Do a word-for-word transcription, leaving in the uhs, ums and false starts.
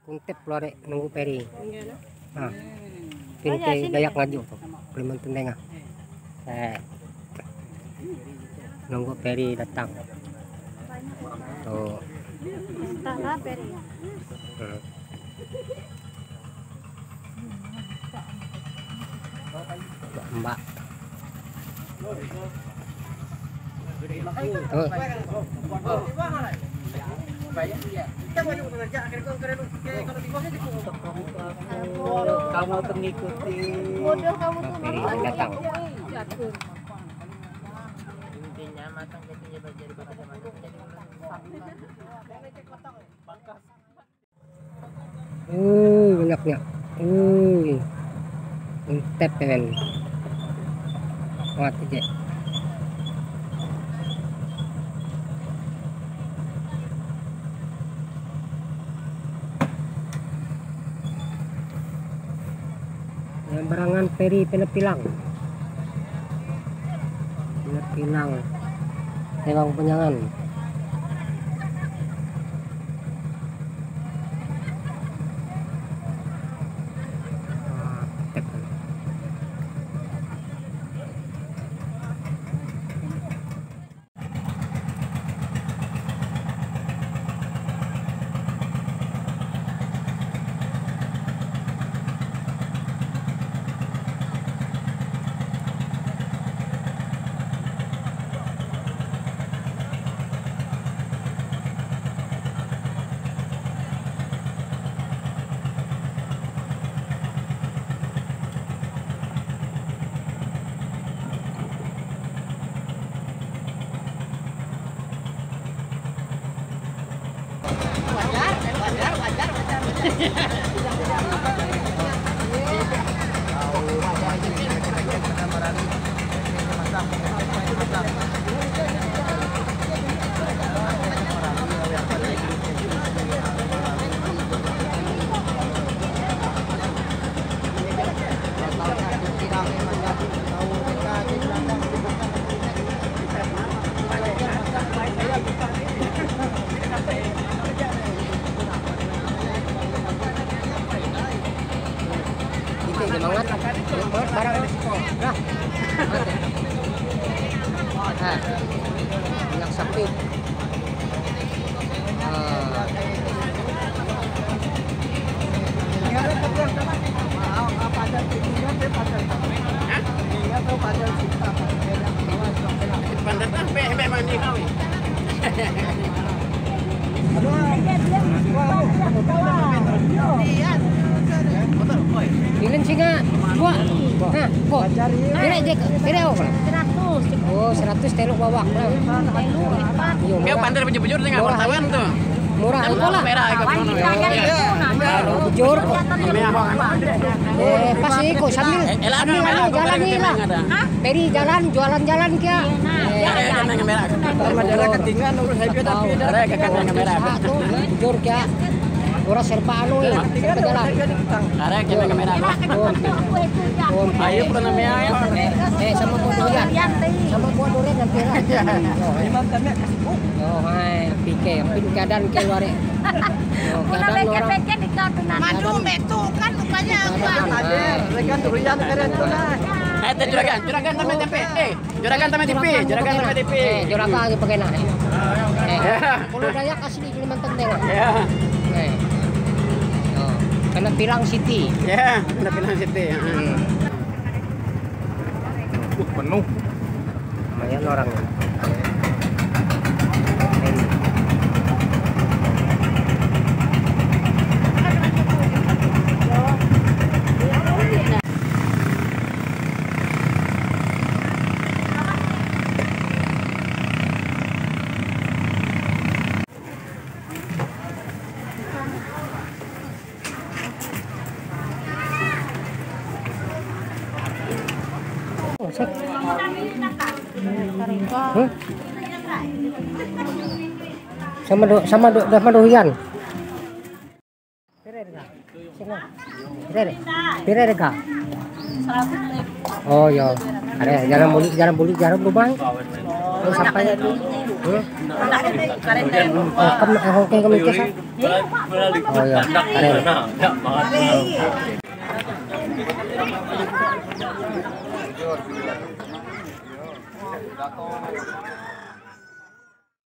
Kuntep lore nunggu peri. Nah, pintu Dayak Ngaju tuh, Kalimantan Tengah. Eh, nunggu peri datang. Tuh. Entahlah peri. Hmm. Mbak. Tuh. Kamu tuh ngikutin. Bodoh kamu tuh. Mbak Peri datang. Intinya matang jadinya belajar bahasa Indonesia jadi ulang. Uh, enaknya. Uh. Intep kan. Kuat aja. Yang berangan peri pina pilang. Pina pilang. Tewang penyangan. Itu semangat, semangat barang. Nah. Nah. Yang sepi. Pandat ah, be, be mandi kau. Lilin singa, dua. Nah, kok. Pira je, pira, oh? Seratus. Oh, seratus telo wawak. Nah. Iya, murah. Pantai bujur-bujur dengan wartawan tuh. Murah, itu lah. Merah, itu. Bujur. Eh, pas iko sambil, sambil anu, jalan ni lah. Peri jalan, jualan jalan kia. Ada yang merah. Ada yang merah. Bujur kia. Ora serba anu ni, serba jalan. Arek kena kamera. Ayo, pernah namanya ayo. Eh, sama buah durian. Sama buah durian nanti lah. Oh, hai, pikir, pikir keadaan keluar ya. Oh, keadaan orang. Madu betul kan mukanya apa? Ada, kan durian keren tuh nah. Eh, teh juragan, juragan sama tempe. Eh, juragan sama tempe, juragan sama tempe. Eh, juragan lagi pakai nah. Eh, kalau Dayak asli Kalimantan Tengah. Ya. Eh. Oh, kena Pilang City. Ya, kena Pilang City. Hmm. Uh, penuh. Lumayan orang. Huh? Sama do, sama do, sama dohian. Pira harga? Sini. Pira harga? Pira harga? Oh, ya. Ada jalan buli, jalan buli, jalan lubang. Oh, sampai. Kamu, aku kayak kamu kisah. Oh ya, keren.